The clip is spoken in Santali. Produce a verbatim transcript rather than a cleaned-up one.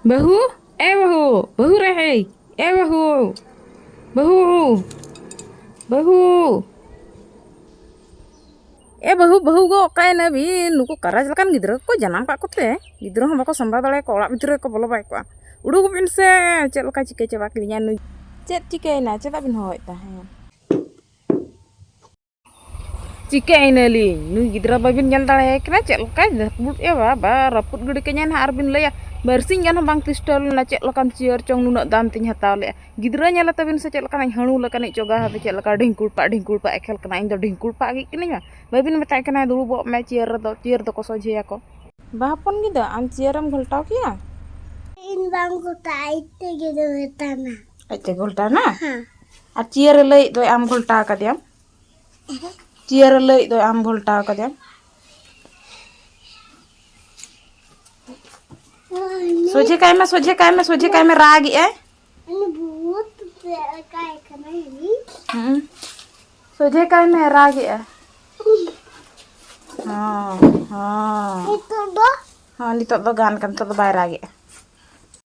ᱵᱟᱹᱦᱩ, ᱮ ᱵᱟᱹᱦᱩ, ᱵᱟᱹᱦᱩ ᱨᱮ, ᱦᱮᱭ, ᱮ ᱵᱟᱹᱦᱩ, ᱵᱟᱹᱦᱩ, ᱵᱟᱹᱦᱩ, ᱮ ᱵᱟᱹᱦᱩ, ᱵᱟᱹᱦᱩ ᱜᱚ, ᱚᱠᱟᱭᱮᱱᱟ ᱵᱤᱱ? ᱱᱩᱠᱩ ᱠᱟᱨᱟᱡᱽ ᱞᱮᱠᱟᱱ ᱜᱤᱫᱽᱨᱟᱹ ᱠᱚᱠᱚ ᱡᱟᱱᱟᱢ ᱠᱟᱜ ᱠᱚᱛᱮ ᱜᱤᱫᱽᱨᱟᱹ ᱦᱚᱸ ᱵᱟᱠᱚ ᱥᱟᱢᱵᱲᱟᱣ ᱫᱟᱲᱮᱭᱟᱠᱚᱣᱟ, ᱚᱲᱟᱜ ᱵᱷᱤᱛᱤᱨ ᱨᱮᱠᱚ ᱵᱚᱞᱚ ᱵᱟᱭ ᱠᱚᱜᱼᱟ᱾ ᱩᱰᱩᱠᱚᱜ ᱵᱤᱱ ᱥᱮ, ᱪᱮᱫ ᱞᱮᱠᱟ ᱪᱤᱠᱟᱹ ᱪᱟᱵᱟ ᱠᱤᱫᱤᱧᱟ ᱱᱩᱭ᱾ ᱪᱮᱫ ᱪᱤᱠᱟᱹᱭᱮᱱᱟ? ᱪᱮᱫᱟᱜ ᱵᱤᱱ ᱦᱚᱦᱚᱭᱮᱫ ᱛᱟᱦᱮᱸᱫ? ᱪᱤᱠᱟᱹᱭᱮᱱᱟᱞᱤᱧ? ᱱᱩᱭ ᱜᱤᱫᱽᱨᱟᱹ ᱵᱟᱹᱵᱤᱱ ᱧᱮᱞ ᱫᱟᱲᱮᱭᱟᱭ ᱠᱟᱱᱟ? ᱪᱮᱫ ᱞᱮᱠᱟᱭ ᱨᱟᱹᱯᱩᱫ ᱮ ᱵᱟᱵᱟ, ᱨᱟᱹᱯᱩᱫ ᱜᱤᱰᱤ ᱠᱟᱹᱧᱟᱭ ᱱᱟᱦᱟᱜ᱾ ᱟᱨ ᱵᱤᱱ ᱞᱟᱹᱭᱟ, ᱵᱟᱨᱥᱤᱧ ᱜᱟᱱ ᱦᱚᱸ ᱵᱟᱝ ᱛᱤᱥᱴᱟᱹᱣ ᱞᱮᱱᱟ, ᱪᱮᱫ ᱞᱮᱠᱟᱱ ᱪᱮᱭᱟᱨ ᱪᱚᱝ ᱱᱩᱱᱟᱹᱜ ᱫᱟᱢ ᱛᱤᱧ ᱦᱟᱛᱟᱣ ᱞᱮᱜᱼᱟ᱾ ᱜᱤᱫᱽᱨᱟᱹ ᱧᱮᱞ ᱛᱟᱹᱵᱤᱱ ᱥᱮ ᱪᱮᱫ ᱞᱮᱠᱟᱱᱟᱜ ᱦᱟᱹᱬᱩ ᱞᱮᱠᱟᱱᱤᱡ ᱪᱚᱜᱟ ᱦᱟᱯᱮ, ᱪᱮᱫ ᱞᱮᱠᱟ ᱰᱷᱤᱝᱠᱩᱲ ᱯᱟᱜ ᱰᱷᱤᱝᱠᱩᱲ ᱯᱟᱜ ᱮ ᱠᱷᱮᱞ ᱠᱟᱱᱟ᱾ ᱤᱧ ᱫᱚ ᱰᱷᱤᱝᱠᱩᱲ ᱯᱟᱜ ᱜᱤᱧ ᱠᱟᱹᱱᱟᱹᱧ ᱢᱟ᱾ ᱵᱟᱹᱵᱤᱱ ᱢᱮᱛᱟᱭ ᱠᱟᱱᱟ, "ᱫᱩᱲᱩᱵᱚᱜ ᱢᱮ ᱪᱮᱭᱟᱨ ᱨᱮᱫᱚ, ᱪᱮᱭᱟᱨ ᱫᱚᱠᱚ ᱥᱚᱡᱷᱮᱭᱟᱠᱚ"? ᱵᱟ ᱦᱚᱯᱚᱱ ᱜᱤᱫᱟᱹ, ᱟᱢ ᱪᱮᱭᱟᱨᱮᱢ ᱜᱷᱚᱞᱴᱟᱣ ᱠᱮᱭᱟ? ᱤᱧ ᱵᱟᱝ ᱜᱷᱚᱞᱴᱟᱣ, ᱟᱡ ᱛᱮᱜᱮ ᱜᱷᱚᱞᱴᱟᱣᱱᱟ᱾ ᱟᱡ ᱛᱮ ᱜᱷᱚᱞᱴᱟᱣᱱᱟ? ᱦᱮᱸ᱾ ᱟᱨ ᱪᱮᱭᱟᱨᱮ ᱞᱟᱹᱭᱮᱫ ᱫᱚᱭ ᱟᱢ ᱜᱷᱚᱞᱴᱟᱣ ᱠᱟᱫᱮᱭᱟᱢ? ᱪᱮᱭᱟᱨᱮ ᱞᱟᱹᱭᱮᱫ ᱫᱚᱭ ᱟᱢ ᱜᱷᱚᱞᱴᱟᱣ ᱠᱟᱫᱮᱭᱟᱢ? ᱥᱚᱡᱷᱮ ᱠᱟᱭ ᱢᱮ, ᱥᱚᱡᱷᱮ ᱠᱟᱭ ᱢᱮ, ᱥᱚᱡᱷᱮ ᱠᱟᱭ ᱢᱮ, ᱨᱟᱜᱮᱜᱼᱟᱭ᱾ ᱩᱱᱤ ᱵᱷᱩᱛ ᱞᱮᱠᱟᱭ ᱠᱟᱱᱟ ᱡᱟᱹᱱᱤᱡ᱾ ᱦᱩᱸ᱾ ᱥᱚᱡᱷᱮ ᱠᱟᱭ ᱢᱮ, ᱨᱟᱜᱮᱜᱼᱟᱭ᱾ ᱦᱚᱸ, ᱦᱚᱸ᱾ ᱱᱤᱛᱚᱜ ᱫᱚ? ᱦᱚᱸ, ᱱᱤᱛᱚᱜ ᱫᱚ ᱜᱟᱱ ᱠᱟᱱᱟ, ᱱᱤᱛᱚᱜ ᱫᱚ ᱵᱟᱭ ᱨᱟᱜᱮᱜᱼᱟ᱾